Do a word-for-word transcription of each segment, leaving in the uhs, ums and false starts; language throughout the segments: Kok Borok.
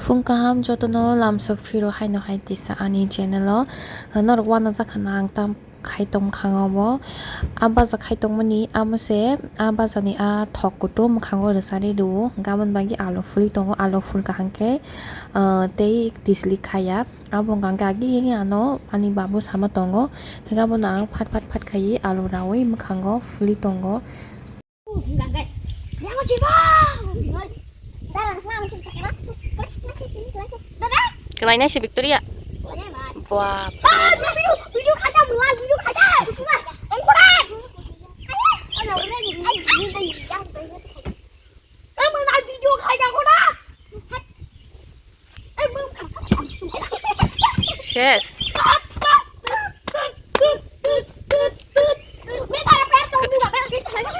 Phung kaham jotono lamsok phiro haino hai tisa ani channel o norok uanajak khana ang tam khai tong khango bo. A baja khai tongmani amo se a baja ni a thok kutung mwkhango rwchari rwo. Gabon bagi alo phuli tongo, alo phul kaham khe, ah, tei tisli khaya. Abo hwnkha hwnkhe agi agi ano ani babu sama tongo. Hwnkhe abono ang phat phat phat khaiwi alo raui mwkhango phuli tongo. Kwlainai se Victoria. Bap. Ses.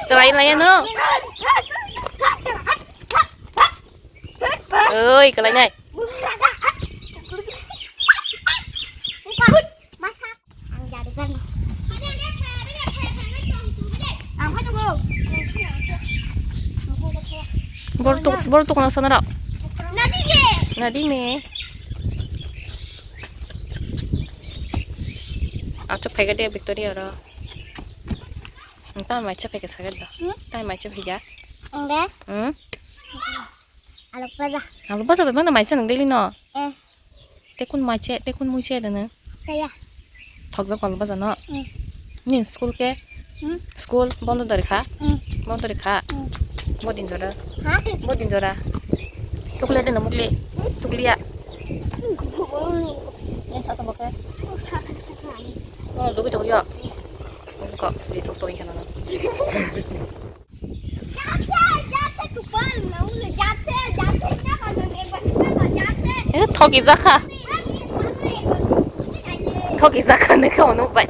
Kwlai lai no. Oi, kwlainai. Ang jadi kan. Ang kau tunggu. Bor tu, bor tu kena sana rak. Nadi me. Nadi me. Achuk phai ga de Victoria ro. Entah mai cha phai ga sagar da. Hmm? Tah mai cha phai ga. Enggak. Hmm? Alok baja. Alok baja bebak na mai cha nang daily no. Eh. Tekun mai che, tekun mui che dana. Kaya. Thokjak kol baja no. Hmm. Ni school ke? Hmm? School bondo dari kha? Hmm. Bondo dari kha? Hmm. Bodin jora. Ha? Bodin jora. Tukle dana mukle. Hmm? Tukliya. Hmm. Ni thasa boke. Oh, sa, sa, sa, sa. Oh, dugu dugu yo. Ko, di tok tok ikan no. Eh, thoki jakha. Thoki jakha ne khe ono bai.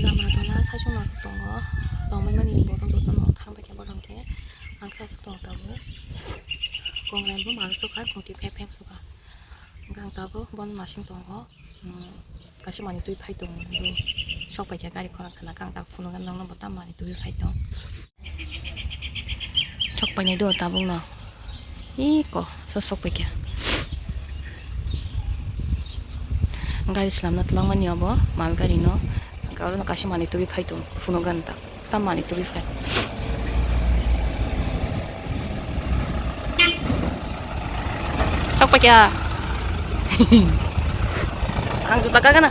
Lama tola saichung ma tongo, tongmani borok jotono thang bai khe borok khe ang khe aswk tongo tabuk. Kongrai bo manwi tongkha, khungti phek phek sukha. Hwnkhe ang tabuk bono masing tongo, kaisa manwi twi phai tongo, sok pai kha gari khora khwna khe ang tabuk phunukgwi nokno bo tamo manwi twi phai tong. Sok painai do tabuk no. Iko, so sok paikha. Gari swnamna twlangmani obo, mal gari no. Oro no kaisa manwi tubui phai tongo, phunukgani ta. Tam manwi tubui phai. Sok paikha. Ang juta kagana.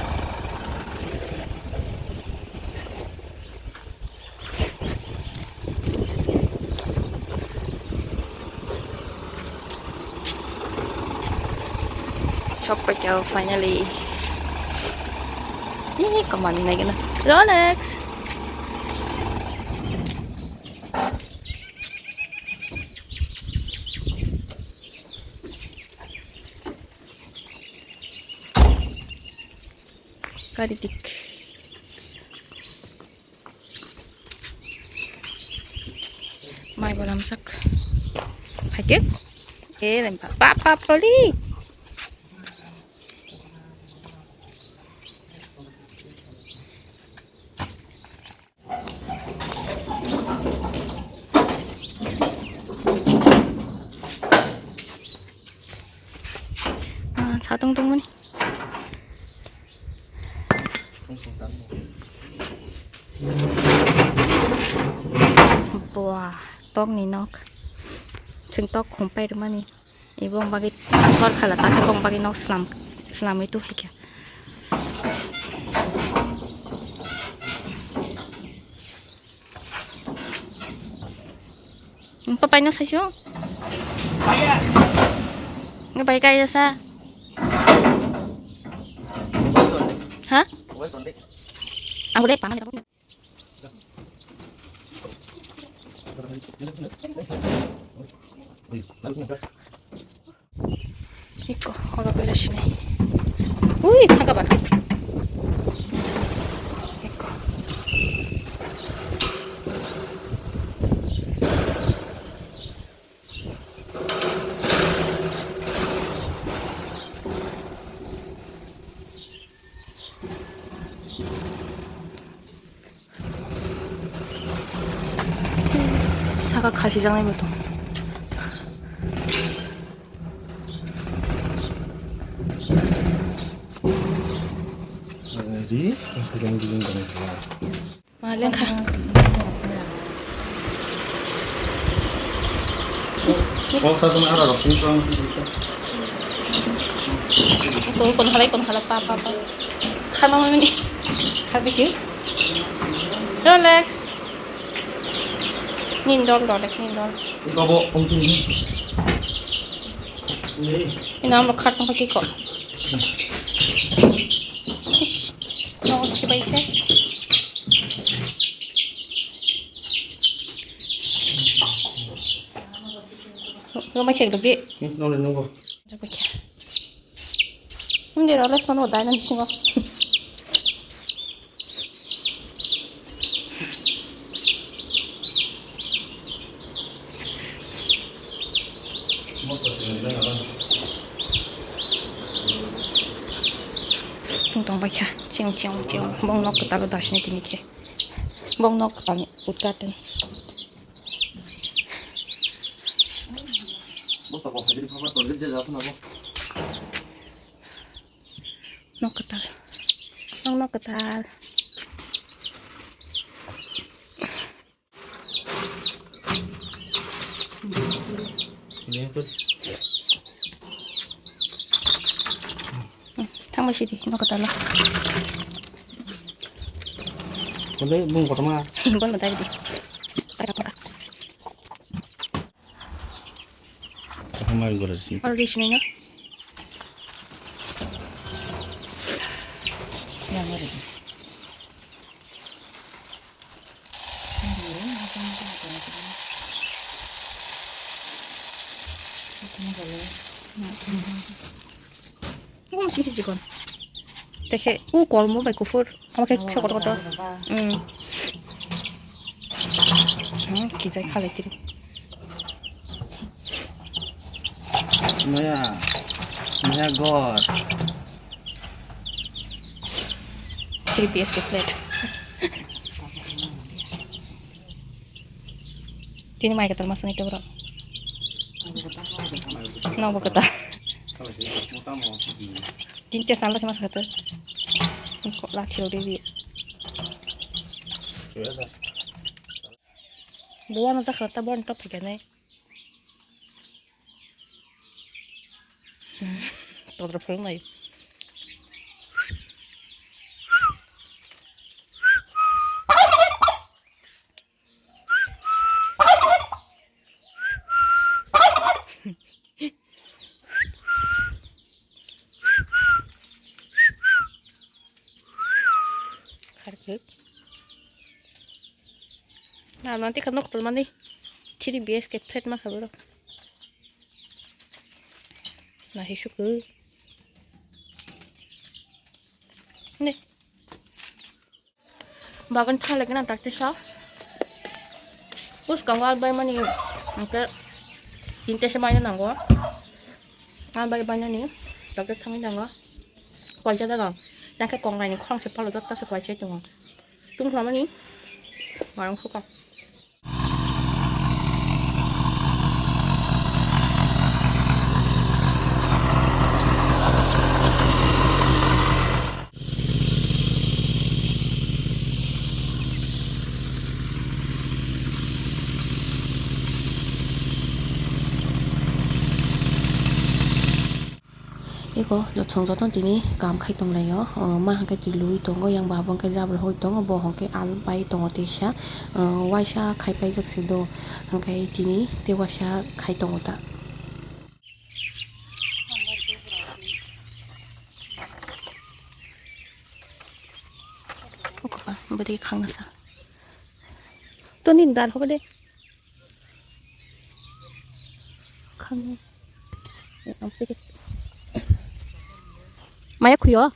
Sok paikha o finally. Ih, komani nai gana. Rolex. Kari dik. Mai bo lamsak. Haikhe. Eh, lempa. Pa, pa, poli. Ah, satung tungmani. Buah, tokni nok. Chwng tok khum pai rwmani. Ibo wng bagwi asor khala, ta khe bong bagwi nok slam, slamwi tuphikha. Wng papaino saisu? Wng bai kaya sa? Ha? Ang boleh paman kita. Iko, oro bera sinai. Ui, thangka bana. Kha khasijaknai bo tong. Ri, ang kha jang biling tong. Ma lengkha. Kok sa tong ara rok sini tong. Ko kon halai kon hala pa pa pa. Khama mani. Khabi ki? Relax. Nindol, Rolex, nindol. Gobo, ongkini. Ina mo khat mo kiko. No, sibai se. Lo ma khek dogi. No, no, no. Hindi, Rolex mano dai nang bisingo. Tong tong baikha, ching ching ching, bong nok kwtal dasini tini khe, bong nok kwtal ni udgatan. Nok kwtal. Nok, nok kwtal. Thangma sidi, nok kwtal. Boleh bung kotorma. Bung kotor di. Kotorma. Kotorma gora sini. Or di sini no. Bung sini sini kon. Teh u kolmo bai kufur. Ama khe sokot kotor. Hmm. Hmm, kijai khalai tiri. Maya, maya god. Three B H K flat. Tini mai kwtal masa nai tebro. Nokbo kwtal. Tini te sal khe masa kwtal. Ko la thiro de bi. Bo ano jakha ta bon top phikane. Todra phulnai. Kharkuk. Na, nanti kan nok tolmani. Three B H K flat ma khaboro. Na hisukuk. Ne. Bagan thalai gana takte sa. Bwskango al bai mani hwnkhe tinte se baina nango. Al bai bainani takte thangwi nango. Kwaisa jaga. Tangkhe kongrai ni khorang se palo joto se kwaisa tongo. Tung khamani. Marang suka. Eko jotsong joto tini kam khai tonglaio, o, ma hwnkhe twi lui tongo, yang ba bo hwnkhe jabra hoi tongo, bo hwnkhe al bai tongo teisa, o, waisa khai paijak se do, hwnkhe tini tei waisa khai tongo ta. Bwrwi khangsa. Toni dar hogo de. Khang. Maya khuyo.